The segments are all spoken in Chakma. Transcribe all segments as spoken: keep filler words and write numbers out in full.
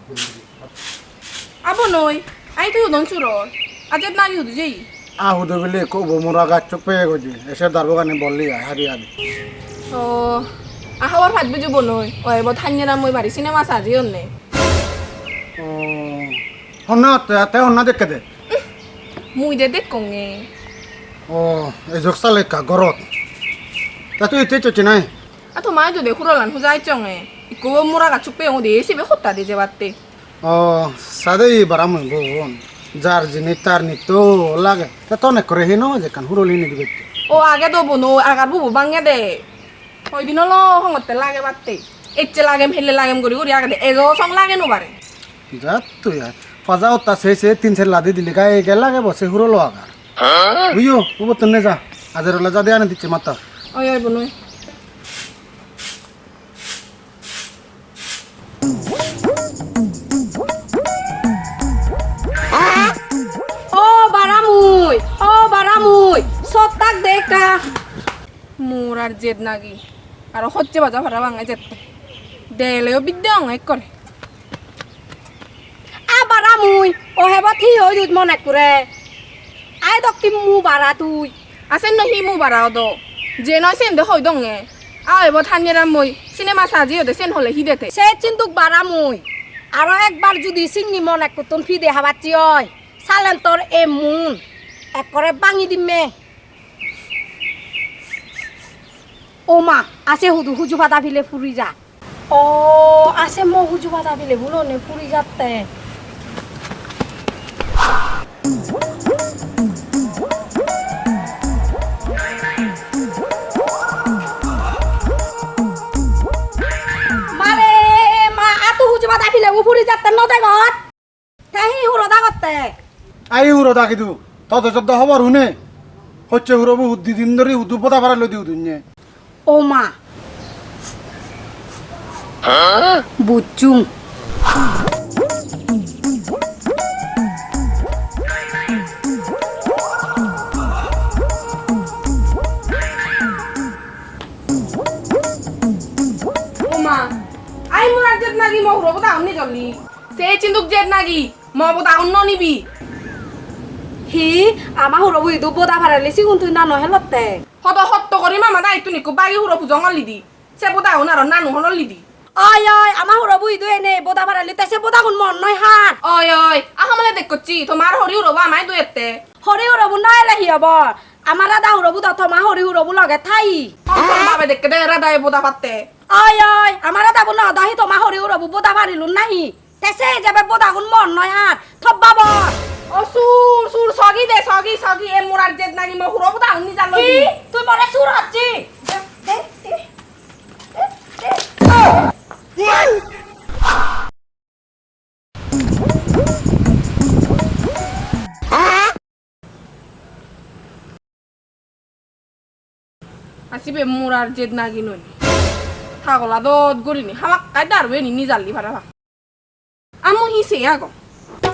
Abo noi, ai tui udon suror. Ajet nagi hudu jei? A hudu bili ekko ubo mora gach chuk peye goji. Ese darbo gani bolli ai, habi habi. O, a hobor pat buju bo noi. O, ebo Thanyeram mui bari cinema sa jeyonne. O, honna atte, atte honna dekke de? Mui de dekkonge. O, ejok sale ekka gorot. Ta tui itte chochi nai? A toma idu de hurolan huja icchonge. Ikko mora gach chuk peyong de, sibe hotta de jebatte. O, sade i bara mui bon. Jar jinis tar nitto lage. Te ton ekkore hino je ekkan huroli nidi bette. O age do bono, agar bubo bange de. Hoi din olo hongotte lage batte. Ecche lagem, helle lagem guri guri agede. Ejo song lage no pare. Jat tui ar. Paja otta se se tin ser ladi dile gai ge lage bo se hurolo agar. Uyo, ubottun ne ja. Ajer ole ja de ani dicche matta. Oi, oi, bonoi. O bara mui, o bara mui, sottak de ekka. Mor ar jet nagi, aro hojje baja parapang ejette. Deleyo bidde onge ekkore. A bara mui, o hebot hi hoi jut mon ekkure? Ai dokki mu bara tui. A sen no hi mu bara odo? Je noi sen de hoi donge. A ebo Thanyeram mui cinema sa jeyode sen hole hi dete? Se chinduk bara mui. Aro ekbar judi sinni mon ekkuttun pide habacchi oi, salen tor emmun ekkore bangi dimme. O ma, ase hudu huju pada pile puri ja. O, ase mo huju pada pile bulone puri jatte. Mare, ma, atu huju pada pile bu puri jatte no degot? Te hi huro dagotte? Ai huro dagidu. Todo joddo hobor hune. Hocche hurobu huddi din dori hudu boda parai loi di udunne. O ma. Buchung. O ma. Ai mor ar jet nagi mo hurobu da unni jolli. Se chinduk jet nagi, mo bodagun no nibi. Hi? Ama hurobu idu boda pareli sigun tui nanu helotte? Hodo hotto gori mama daittun ikko bagi huro pujong ollidi. Se bodagun aro nanu hololidi. Oi, oi, ama hurobu idu ene boda pareli te se bodagun mor noi har. Oi, oi, a hamale dekkocchi, tomar hori hurobu amai duette. Hori hurobu no ele hi obo? Ama rada hurobu do toma hori hurobu loge thai. Hon ton babe dekke de radaye boda patte. Oi, oi, ama radabu no do hi toma hori hurobu boda parilun nahi? Te se ijebe bodagun mor noi ar, thobba bor. O sur, sur, sogi de, sogi, sogi, e murar jet nagi mo huro bodagun nijar loi. Hi? Tui more sur hocchi? De, de, de, de, de. Ar sibe murar jet nagi noi. Hagola dot gurinei hamakkai daru eni nijalli parapang. Ammo hi sei agong?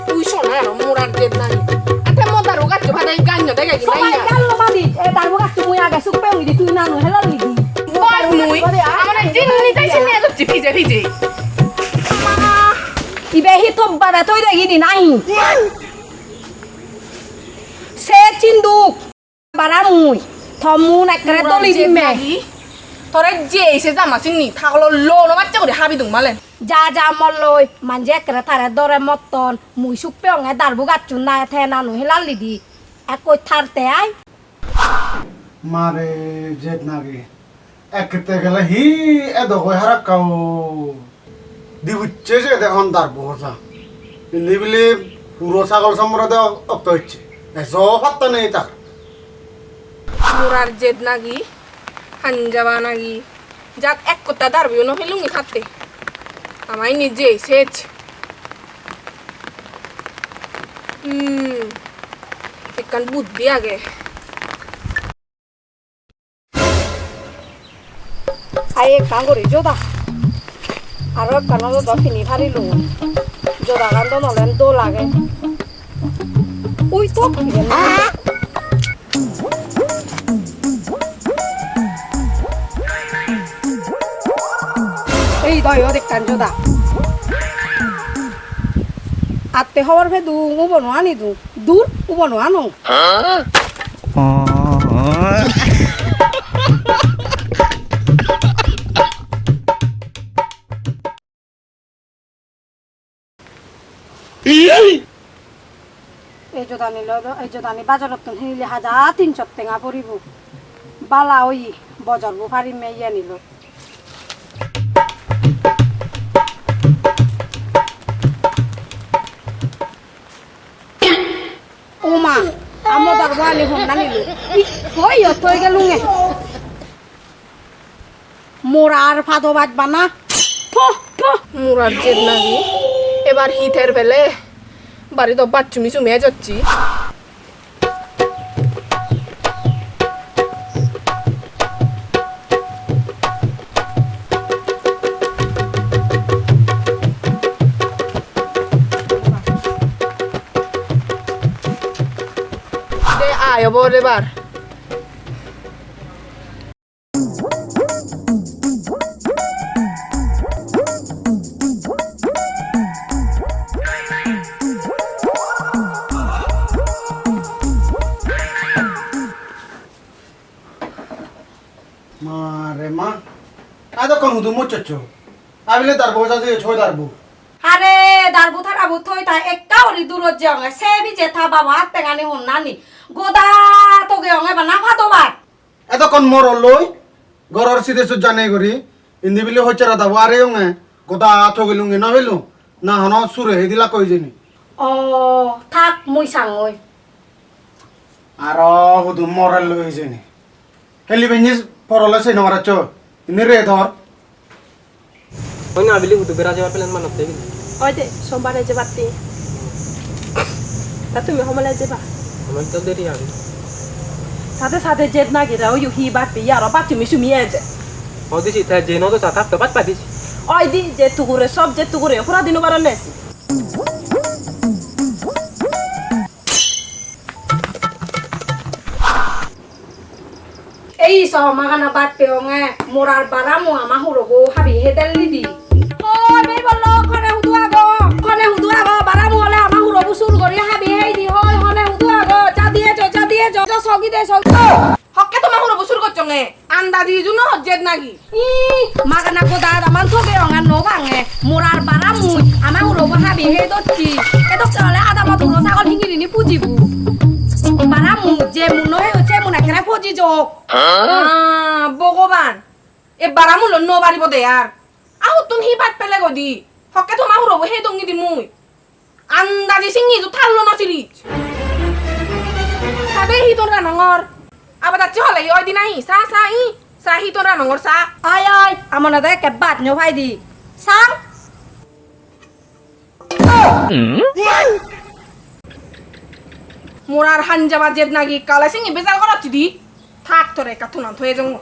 Tui sona aro murar jet nagi. Ate mo daru gaccho padai ganyo dege gina. Sobai iya. Gallo madi, e daru gaccho mui age suk peyong idi tui nanu helal idi. Oi mui, amane jinni tai sinni ejotti pije pije. Ibe hi thobba be toi degi di nahi? Se chinduk. Bara mui, to mun ekkere doli dimme. Tore jei se jama sinni, tagolo lo no bacche guri habi dung malen. Ja ja molloi, manje ekkere tare dore motton, mui suk peyonge darbu gacchun na te nanu helalli di. Ekkoi tar te ai. Mare jet nagi. Ekkete gele hi edo goi harakka o. Dibucche je de hon darbo hoja. Indi bili huro sagol somore de okto hocche. Ejo patta nei tar. Murar jet nagi, hanjaba nagi. Jat ek kotta darbiyo no pelungi hatte. Ama ini je sej. Hmm. Ekkan buddhi age. Ai ekkan guri joda. Aro ekkan joda pini parilung. Jodagan do nolen dol age. Ui to iben. Ei do iyot ekkan joda. Atte hobor pedung, ubo no anidung. Dur, ubo no anong. Ei jodani loi do, ei jodani bajarottun hinile hajar tinso tenga poribo. Bala oye, bojor bo parim me iyani loi. O ma, amo dor bo ani honna nilo. Ikko iyot thoi gelunge. Morar pado baj bana. Poh, poh. Morar jed nagi. Ebar hi ter pele? Bari do baj sumi sumi ejocchi. De ai obo ebar. Ma re ma. Edokkon hudu mocchoccho? Abile darbo jaje choi darbo. Are darbo tarabu thoi ta ekka ori durot jeyonge. Se bije ta baba attengani honnani. Goda toge onge bana pado baj. Edokkon morol loi, goror side sujja nei guri, indi bili hojjara dabo areyonge, goda togilunge no pelung, na hono sure hei dilak hoi jeni. O, thak, mui sangoi. Aro hudu morol loi hijeni. Heli benjis porole sei no paraccho, indi re dhor. Hoi na, abili hudu bera jebar plan banotte gili? Oi de, sombare jebatte. Ta tumi homole jeba? Amar to deri age. Sade sade jed nagi re, oyu hi bappi, aro bachumi sumi eje. Hoi disi, te je no do sa, tar to bat padis. Oi di, je tugure, sob je tugure, pura dino baro nesi. Ei so magana batte onge, morar baramu ama hurobo habi hedelli di. Hoi, bei bollo, hone hudu ago? Hone hudu ago? Baramu ole ama hurobo sur gori habi hei di. Hoi, hone hudu ago? Jadi ejo, jadi ejo, ejo, sogi de, sogi. Hokke toma hurobo sur gocchonge? Andaji iju no hojjet nagi? Ih, magana goda adaman toge onge no bange. Morar bara mui, ama hurobo habi hei docchi. Edokke ole adamot huro sagol hingirini pujibo. Bara mui, je mun no hei hocche mun ekkere poji jok. Ah, Bhogoban. E bara mulo no baribo de ar. Ahuttun hi bat pele godi? Hokke toma hurobo hei dongi di mui. Andaji singi ju thallo no siris. Sade hi ton ranongor? Abadacche hole hi oi di nahi? Sa, sa, i. Sa hi ton ranongor, sa. Oi, oi, amone do ekke baj no pai di. Sang. Morar hanjaba jed nagi kale singi bejal gorocchi di. Thak tore ekka tunan thoi jong.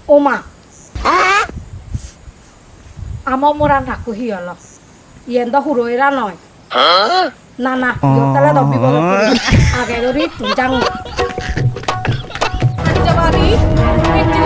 O ma. Amo moran hakku hi olo? Iyen do huro era noi. Na, na, iyot tale do bibodot puri. Age dori tui jang. Hanjabari, ecche